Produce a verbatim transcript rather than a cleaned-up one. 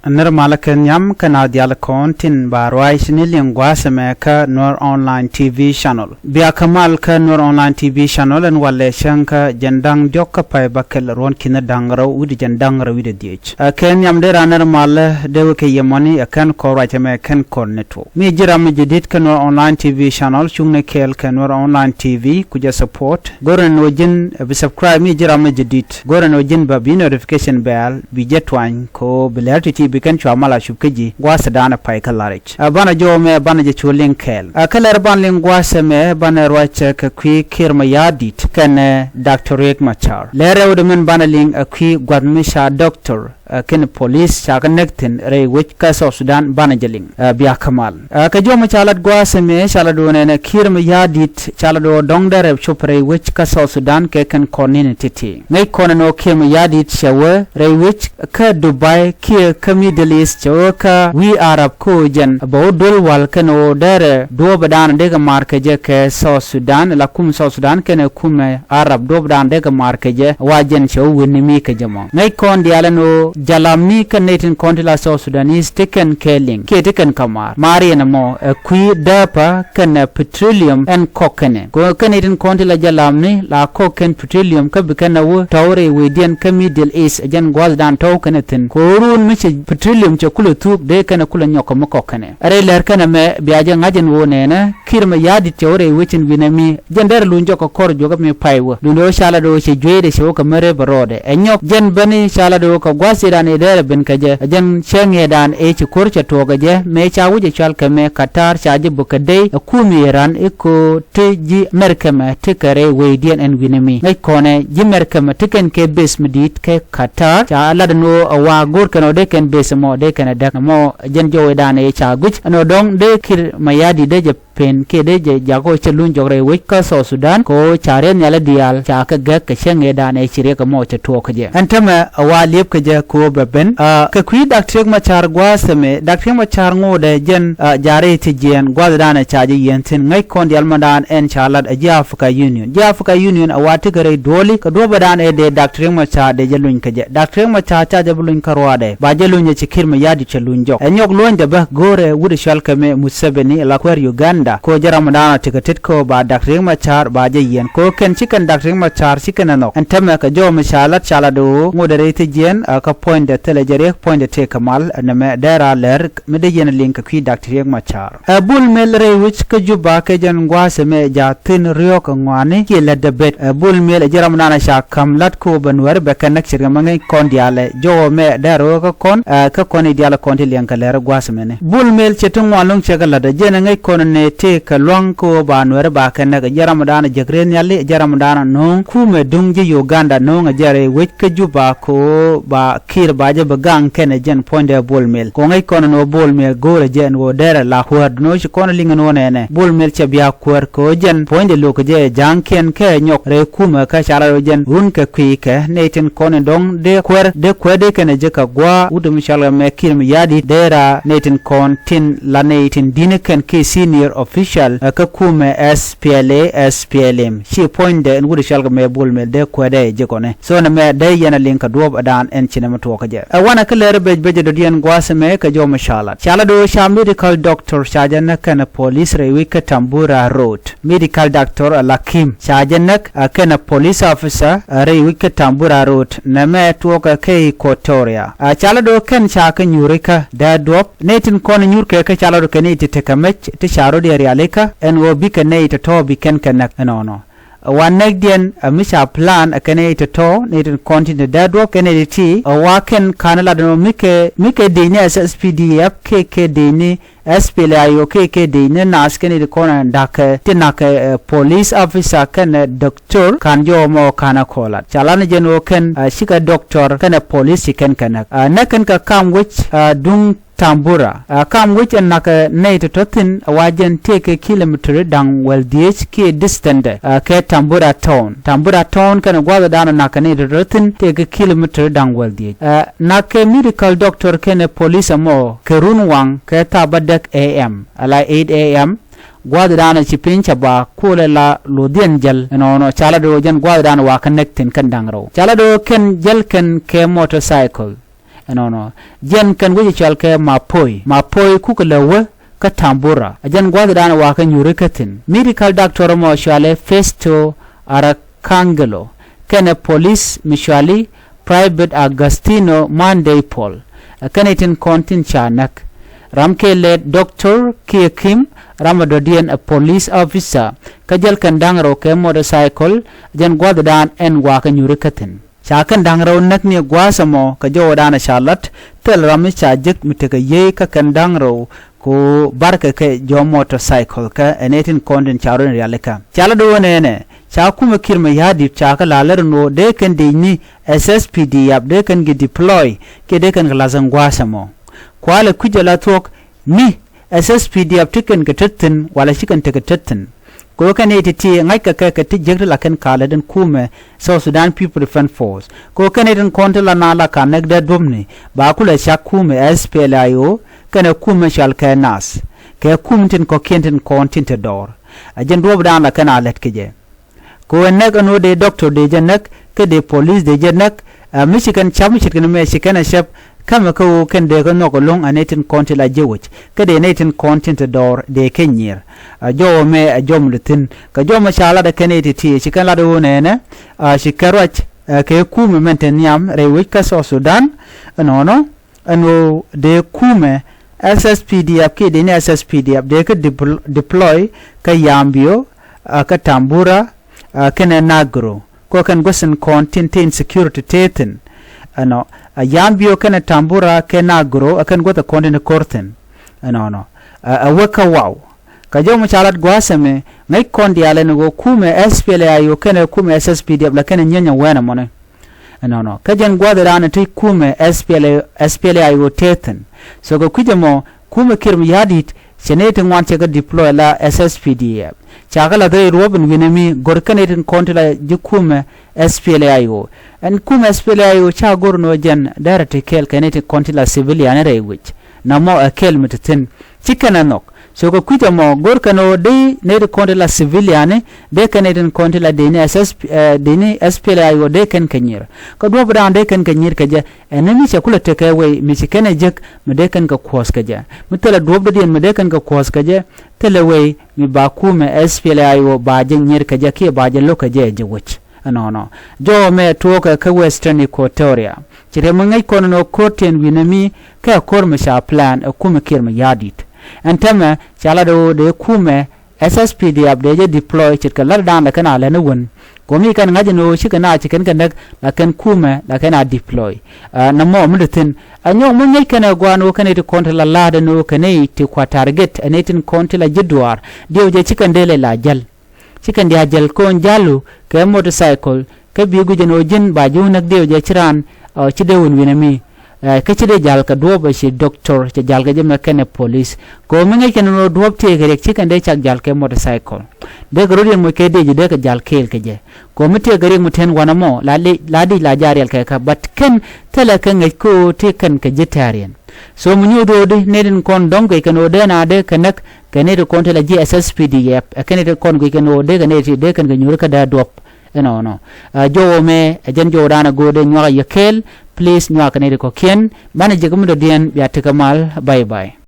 Nir malä kɛ nhiam kɛ na dial kɔn tin ba ruac ni liŋ gua̱a̱th ɛmɛ kä Nuer Online T V Channel. Bia kä mal kä Nuer Online T V Channel ɛn walɛ cäŋ kä jɛn da̱ŋ diɔ̱k kä pay bäkɛl ruɔ̱n ki̱n da̱ŋ rɛw wi̱cdɛ jɛn da̱ŋ rɛw wi̱cdɛ dhiec. Ɛ kɛ nhiam dee ran nir malä dee wekɛ yɛ mɔni ɛ kɛn kɔn ruac ɛmɛ kɛn kɔn ni tuɔk. Mi ji̱ ram mi jɛ dit kä Nuer Online T V Channel cuŋni kɛɛl kɛ Nuer Online T V ku jɛ support. Go̱rɛ ni wä ji̱n ɛ bi subscribe mi ji̱ ram mi jɛ dit. Go̱rɛ ni wä ji̱n bä bi notification bell bi jɛ tuany ko bi lɛr ti̱ti̱ bi kɛn cua mal a cup kä ji̱ gua̱a̱th ɛ da̱a̱n ɛ pay kä laric. Ɛ banɛ jɔw mɛ banɛ jɛ cu liŋ kɛɛl. Ɛ kä lɛr ban liŋ gua̱a̱th ɛmɛ banɛ ruac ɛ kɛ kui̱ Kiir Mayardit kɛnɛ Doctor Riek Machar. Lɛr rɛwdɛ mɛn banɛ liŋ ɛ kui̱ gua̱th mi ca doctor ɛ kɛn police ca kɛ näk thi̱n rɛy wec kä South Sudan banɛ jɛ liŋ. Ɛ bia kä mal. Ɛ kɛ jɔw mɛ ca lat gua̱a̱th ɛmɛ ca lat wä nɛnɛ Kiir Mayardit ca lat wä dɔ̱ŋ dee rɛp cop rɛy wec kä South Sudan kɛ kɛn kɔn ni̱n ti̱ti̱. Ŋäc kɔn ɛn wä Kiir Mayardit cɛ wä rɛy wec kä Dubai kiɛ kä Middle East cɛ wä kä wi̱i̱ Arab kä wä jɛn bɛ wä duel wal kɛn wä dee rɛ duɔ̱ɔ̱p ɛ da̱a̱n dee kɛ mar kɛ jɛ kɛ South Sudan la kum South Sudan kɛn ɛ kum ɛ Arab duɔ̱ɔ̱p ɛ da̱a̱n dee kɛ mar kɛ jɛ wa jɛn cɛ wä wi̱n ni mi kɛ jɛ mɔ. Ŋäc kɔn diaal ɛn ɣöö jalamni kɛn nɛy tin kɔn ti la South Sudanese ti kɛn kɛ liŋ kiɛ ti kɛn kɛ maar. Maar yɛn ɛmɔ ɛ kui̱ dääpä kɛnɛ petroleum ɛn kɔk kɛnɛ. Kɛ ɣöö kɛn nɛy tin kɔn ti la jalamni la kɔk kɛn petroleum kä bi kɛn ɛ wä tɔ̱w rɛy wecdiɛn kä Middle East ɛ jɛn gua̱thdan tɔ̱w kɛnɛ thi̱n. Kɛ ɣöö ruun mi cɛ petroleum cɛ kulɛ thuk dee kɛn ɛ kulɛ nyɔk kɛ mi kɔk kɛnɛ. Ɛ rɛy lɛr kɛn ɛmɛ bia jɛ ŋa̱c ɛn ɣöö nɛnɛ Kiir Mayardit cɛ wä rɛy wec in wi̱n ɛmi. Jɛn derɛ luny jɔk kɛ kɔr juɔkä mi pay wä. Luny dee wä ca la dee wä cɛ jueydɛ cɛ wä kɛ märep ɛ rɔɔdɛ. Ɛ nyɔk jɛn bäni ca la dee wä kɛ gua̱a̱th cɛ dan ɛ derɛ ben kɛ jɛ. Ɛ jɛn cɛ ŋiɛ dan ɛ ci ko̱r cɛ tuɔɔk ɛ jɛ. Mëë ca wi̱c ɛ cual kɛ mëë Qatar ca jɛ buk kɛ dey. Ɛ kuum Iran i̱ ko̱ ti ji̱ Mɛrkɛ mɛ ti kɛ rɛy wecdiɛn ɛn wi̱n ɛmi. Ŋäc kɔnɛ ji̱ Mɛrkɛ mɛ ti kɛn kɛ base mi di̱i̱t kɛ Qatar. Ca lat ɛn ɣöö ɛ wa go̱o̱r kɛn ɔ dee kɛn base ɛmɔ dee kɛn ɛ däk. Ɛmɔ jɛn jɔwɛ dan ɛ ca gui̱c. Ɛn ɔ dɔ̱ŋ dee Kiir Mayardit dee jɛ pen kiɛ dee jɛ jak ɔ cɛ luny jɔk rɛy wec kä South Sudan kɛ ɣöö ca riɛth nhial i̱ diaal ca kɛ gäk kɛ cäŋ ëëdan ëë ci riɛk ɛmɔ cɛ tuɔɔk kä jɛ. Ɛn tämɛ ɛ wa liep kɛ jɛ kɛ ɣöö bɛ ben. Ɛ kɛ kui̱ Dak Riek Machar gua̱a̱th ɛmɛ, Dak Riek Machar ŋo̱o̱dɛ jɛn, ɛ, ja̱ rɛy ti jiɛɛn gua̱a̱th dan ɛ ca jɛ yiɛn thi̱n. Ŋäc kɔn diaal mɔndan ɛn ca lat ɛ ji̱ Africa Union. Ji̱ Africa Union ɛ wa tekɛ rɛy duɔli kɛ duɔ̱ɔ̱pɛ dan ɛ dee Dak Riek Machar dee jɛ luny kɛ jɛ. Dak Riek Machar ca jɛ bi luny kä ruaadɛ. Ba jɛ luny ɛ ci Kiir Mayardit cɛ luny jɔk. Ɛ nyɔk luɔ̱nydɛ bä go̱o̱rɛ wut ɛ cual kɛ mɛ Museveni la kuäär Uganda. Kɛ ɣöö jɛ ram mɔndan ɔ tekɛ tet kɛ ɣöö ba Dak Riek Machar ba jɛ yiɛn. Kɛ ɣöö kɛn ci kɛn Dak Riek Machar ci kɛn ɛ nhɔk. Ɛn tämɛ kɛ jɔw mi ca lat ca lat ɣöö ŋotdɛ rɛy thi̱n jiɛɛn, ɛ, kä puɔ̱nydɛ thilɛ jɛ riɛk puɔ̱nydɛ tëëk kɛ mal, ɛ, nɛmɛ dee raar lɛr mi dee yɛn liŋ kɛ kui̱ Dak Riek Machar. Ɛ, Bol Mel rɛy wec kä Juba kɛ jɛn gua̱a̱th ɛmɛ ja̱ thi̱n riɔ̱ɔ̱k ŋɔaani kiɛ lätdɛ bet. Ɛ, Bol Mel ɛ ji̱ ram dan ɛ ca ka̱m la̱t kɛ ɣöö bɛ Nuɛ̈ri bɛ kɛ näk ce̱tkɛ mɛ ŋäc kɔn diaalɛ. Jɔwä mɛ dee rɔɔk kä kɔn, ɛ, kä kɔn i̱ diaalɛ kɔn ti liɛŋ kɛ lɛr gua̱a̱th ɛmɛni. Bol Mel cɛ ti ŋuan lo̱ŋ cɛ kɛ la̱t ɛ jɛn ɛ ŋäc kɔn nɛ tëëk kɛ lua̱ŋ kɛ ɣöö ba Nuɛ̈ri ba kɛ näk. Ɛ ji̱ ram dan ɛ jek rɛy nhiali, ɛ ji̱ ram dan ɛ no̱o̱ŋ kumɛ duŋ ji̱ Uganda no̱o̱ŋ ɛ jɛ rɛy wec kä Juba kɛ ɣöö ba Kiir ba jɛ bi gaŋ kɛnɛ jɛn puɔ̱nydɛ Bol Mel. Kɛ ɣöö ŋäc kɔn ɛn ɣöö Bol Mel go̱o̱rɛ jɛ ɛn ɣöö derɛ la kuäär. Duundɛ ɣöö ci kɔn ɛ liŋ ɛn ɣöö nɛnɛ Bol Mel cɛ bia kuäär kɛ ɣöö jɛn puɔ̱nydɛ lo̱k kɛ jɛ ja̱a̱ŋkiɛn kɛ nyɔk rɛy kumɛ kä ca lat ɣöö jɛn run kɛ kui̱ kɛ nɛy tin kɔn in dɔ̱ŋ dee kuäär dee kuäär dee kɛnɛ jɛ kɛ gua̱a̱ wut mi cɔal kɛ mɛ Kiir Mayardit dee ra nɛy tin kɔn tin la nɛy tin di̱n kɛn kiɛ senior official, ɛ, kä kumɛ S P L A, S P L M. Ci puɔ̱nydɛ ɛn wut cɔal kɛ mɛ Bol Mel dee kuäär dee jɛ kɔnɛ. So nɛmɛ dee yɛn a liŋ kɛ duɔ̱ɔ̱p ɛ daan ɛn ci nɛmɛ tuɔɔk kä jɛ. Ɛ wanɛ kä lɛr bɛc bɛc ɛ dɔ̱diɛn gua̱a̱th ɛmɛ kɛ jɔw mi ca lat. Ca lat ɣöö ca medical doctor ca jɛ näk kɛnɛ police rɛy wec kä Tambura Road. Medical doctor ɛ la Kim ca jɛ näk, ɛ, kɛnɛ police officer, ɛ, rɛy wec kä Tambura Road. Nɛmɛ tuɔɔk ɛ kä Equatoria. Ɛ, ca lat ɣöö kɛn ca kɛ nyuurikä dee duɔ̱p. Nɛy tin kɔn nyuurkɛ kä ca lat ɣöö kɛ nɛy ti tekɛ mec ti ca rɔ̱diɛn rialikä ɛn ɣöö bikɛ nɛy tɔ̱tɔ̱ bi kɛn kɛ näk ɛnɔnɔ. Ɛ wa näkdiɛn, ɛ, mi ca plan, ɛ, kɛn nɛy tɔ̱tɔ̱, nɛy tin kɔn tin te dee duɔ̱p kɛn nɛy ti ti, ɛ, wa kɛn ka̱n lat ɛn ɣöö mi kɛ, mi kɛ dec ni S S P D F kɛ, kɛ dec ni S P L A I O kɛ, kɛ dec ni naath kɛn nɛy ti kɔn ɛ da̱kɛ, ti na̱kɛ, ɛ, police officer kɛnɛ doctor ka̱n jɔw mɔ ka̱n ɛ kɔlat. Ca lat ni jɛn ɣöö kɛn, ɛ, cikɛ doctor kɛnɛ police ci kɛn kɛ näk. Ɛ, näk kɛn kɛ kam wec, ɛ, duŋ Tambura. Ɛ, kam wec ɛn na̱kɛ nɛy tɔ̱tɔ̱ thi̱n ɛ wa jɛn tëëkɛ kilometer da̱ŋ wäl dhieec kiɛ distance, ɛ, kɛ Tambura town. Tambura town kɛnɛ gua̱a̱th ɛ daan ɛ na̱kɛ nɛy tɔ̱tɔ̱ thi̱n tëëkɛ kilometer da̱ŋ wäl dhieec. Ɛ, na̱kɛ medical doctor kɛnɛ police ɛmɔ kɛ run waŋ kɛ thaap bädäk A M, ala eight A M. Gua̱a̱th ɛ daan ɛ ci piny cɛ ba kulɛ la luɔ̱thdiɛn jäl ɛnɔnɔ ca lat ɣöö jɛn gua̱a̱th ɛ daan ɛ wa kɛ näk thi̱n kɛn da̱ŋ rɛw. Ca lat ɣöö kɛn jäl kɛn kɛ motorcycle. Ɛnɔnɔ, jɛn kɛn wec cɔal kɛ Mapoi, Mapoi kukɛ lɛ wä kä Tambura. Ɛ jɛn gua̱thdan wakä nyuri kä thi̱n. Medical doctor mɔ cɔalɛ Festo Arakangelo kɛnɛ police mi cɔali Private Agustino Mandei Paul. Ɛ kɛn itin kɔn tin ca näk. Ram kɛ lɛ Doctor Kiɛ Kim, ram a dɔ̱diɛn ɛ police officer, kä jäl kɛn da̱ŋ rɛw kɛ motorcycle. Ɛ jɛn gua̱thdan ɛn wakä nyuri kä thi̱n. Ca kɛn da̱ŋ rɛw näk ni gua̱a̱th ɛmɔ kɛ jɔwdan ca lat. Thil ram mi ca jek mi tekɛ yiey kä kɛn da̱ŋ rɛw, ku barkɛ kɛ jɔw motorcycle kä ɛn ɛ tin kɔn tin ca run rialikä. Ca lat wä nɛnɛ, ca kumɛ Kiir Mayardit ca kɛ la lär ni wä dee kɛn dec ni SSPDF dee kɛn kɛ deploy kiɛ dee kɛn kɛ lath ɛn gua̱a̱th ɛmɔ. Kualɛ kui̱c ala thuɔ̱k ni SSPDF ti kɛn kɛ tet thi̱n wala ci kɛn tekɛ tet thi̱n. Kɛ ɣöö kɛn nɛy ti̱ti̱ ŋa̱ckɛ kɛ kɛ ti jiäk ti la kɛn kalɛ den kumɛ South Sudan People Defense Force. Kɛ ɣöö kɛn nɛy tin kɔn ti la naath la ka näk dee duɔ̱pni ba kulɛ cak kumɛ SPLA-IO kɛnɛ kumɛ cɔal kɛ NAS. Kɛ kum tin kɔ̱kiɛn tin kɔn tin te dɔɔr. Ɛ jɛn duɔ̱ɔ̱pdan la kɛn a lät kɛ jɛ. Kɛ ɣöö näk ɛn ɣöö dee doctor dee jɛ näk, kä dee police dee jɛ näk. Ɛ mi ci kɛn cap mi ce̱tkɛ ni mɛ ci kɛn ɛ cɛp. Kä mɛ kä ɣöö kɛn dee kɛ nhɔk ɛlɔ̱ŋ ɛ nɛy tin kɔn ti la ji̱ wec kä dee nɛy tin kɔn tin te dɔɔr dee kɛ nyier. Ɛ jɔw ɛmɛ ɛ jɔw mi di thi̱n kɛ jɔw mɛ ca lat ɛ kɛn nɛy ti̱ti̱ ci kɛn lat ɛ ɣöö nɛnɛ, ɛ ci kɛ ruac, ɛ kɛ kumɛ mɛn te nhiam rɛy wec kä South Sudan. Ɛnɔnɔ, ɛn ɣöö dee kumɛ SSPDF kiɛ dee ni SSPDF dee kɛ depl-, deploy kä Yambio, ɛ kä Tambura, ɛ kɛnɛ Nagro. Kɛ ɣöö kɛn guäth tin kɔn tin te insecurity te thi̱n. Ɛnɔ, ɛ Yambio kɛnɛ Tambura kɛ Nagro ɛ kɛn guäth ɛ kɔn tin ko̱r thi̱n. Ɛnɔnɔ, ɛ, ɛ wek kä waw. Kɛ jɔw mi ca lat gua̱a̱th ɛmɛ, ŋäc kɔn diaal ɛn ɣöö kumɛ SPLA-IO kɛnɛ kumɛ SSPDF la kɛnɛ nyieny ɛ wɛn ɛmɔni. Ɛnɔnɔ, kä jɛn gua̱a̱th ɛ raan ɛ ti kumɛ SPLA, SPLA-IO te thi̱n. So kɛ kui̱c ɛmɔ, kumɛ Kiir Mayardit, cɛ nɛy ti ŋuan cɛ kɛ deploy la SSPDF. Ca kɛ lath rɛy ruɔ̱p in wi̱nɛ mi go̱r kɛn nɛy tin kɔn ti la ji̱ kumɛ SPLA-IO. Ɛn kumɛ SPLA-IO ca go̱r ni ɣöö jɛn dɛrɛ ti kɛɛl kɛ nɛy tin kɔn ti la civilian rɛy wec. Namɔ ɛ kɛɛl mi ti thi̱n. Ci kɛn ɛ nhɔk. So kɛ kui̱c ɛmɔ go̱r kɛn ɣöö dee nɛy tin kɔn ti la civilian, dee kɛn nɛy tin kɔn ti la dee ni SSP, ɛ, dee ni SPLA-IO dee kɛn kɛ nyier. Kä duɔ̱ɔ̱pdan dee kɛn kɛ nyier kɛ jɛ. Ɛn ni mi cɛ kulɛ tekɛ wei mi ci kɛn ɛ jek mi dee kɛn kɛ kuɔ̱ɔ̱th kɛ jɛ. Mi thilɛ duɔ̱ɔ̱p dɔ̱diɛn mi dee kɛn kɛ kuɔ̱ɔ̱th kɛ jɛ. Thilɛ wei mi ba kumɛ SPLA-IO ba jɛ nyier kɛ jɛ kiɛ ba jɛ lo̱k kɛ jɛ jɛ wec. Ɛnɔnɔ, jɔw ɛmɛ tuɔɔkɛ kä Western Equatoria. Ci rɛm mi ŋäc kɔn ɛn ɣöö ko̱r tin wi̱nɛ mi kɛ ko̱r mi ca plan ɛ kumɛ Kiir Mayardit. Ɛn täämɛ ca lat ɣöö dee kumɛ SSPDF dee jɛ deploy ce̱tkɛ la̱tdan la kɛn a lɛn ɛ wän. Kɛ ɣöö mi kɛn ŋa̱c ɛn ɣöö cikɛ naath ci kɛn kɛ näk la kɛn kumɛ la kɛn a deploy. Ɛ, namɔ mi di thi̱n. Ɛ nyɔk mi ŋäc kɛn ɛ gua̱a̱n ɣöö kɛn nɛy ti kɔn ti la la̱a̱t ɛn ɣöö kɛn nɛy ti kua target ɛ nɛy tin kɔn ti la ji̱ duaar. Diɛw jɛ ci kɛn dee lɛ la jäl. Ci kɛn diaal jäl kɔn ja̱lu kɛ motorcycle. Kä bi guic ɛn ɣöö ji̱n ba ji̱ wä näk diɛw jɛ ci raan, ɔ, ci dee wun wi̱nɛ mi. Ɛ, kä ci dee ja̱l kɛ duɔ̱ɔ̱p ɛ ci doctor cɛ ja̱l kɛ jɛ mɛ kɛnɛ police. Kɛ ɣöö mi ŋäc kɛn ɛn ɣöö duɔ̱ɔ̱p tëëkɛ riɛk ci kɛn dee cak ja̱l kɛ motorcycle. Dee kɛ rot yɛn moc kɛ dee ji̱ dee kɛ ja̱l kɛɛl kɛ jɛ. Kɛ ɣöö mi tëëkɛ riɛk mi tɛn wanɛ mɔ la di, la dic la ja̱ riɛl kɛ kɛ, but kɛn thilɛ kɛ ŋäc kɛ ɣöö tëë kɛn kɛ ji̱ tɛ̈riɛn. So mi nyuuth ɣöö di nɛy tin kɔn dɔ̱ŋ guic kɛn ɣöö dee na dee kɛ näk kɛ nɛy ti kɔn ti la ji̱ SSPDF ɛ kɛn nɛy ti kɔn guic kɛn ɣöö dee kɛ nɛy ti dee kɛn kɛ nyuuri kä dee duɔ̱p. Ɛnɔnɔ. Ɛ, jɔw ɛmɛ ɛ jɛn jɔwdan ɛ go̱o̱r dee nyuak ɛ yɛ kɛɛl. Please nyuak kɛ nɛy ti kɔ̱kiɛn. Banɛ jek mi dɔ̱diɛn bia tekɛ mal. Bye bye.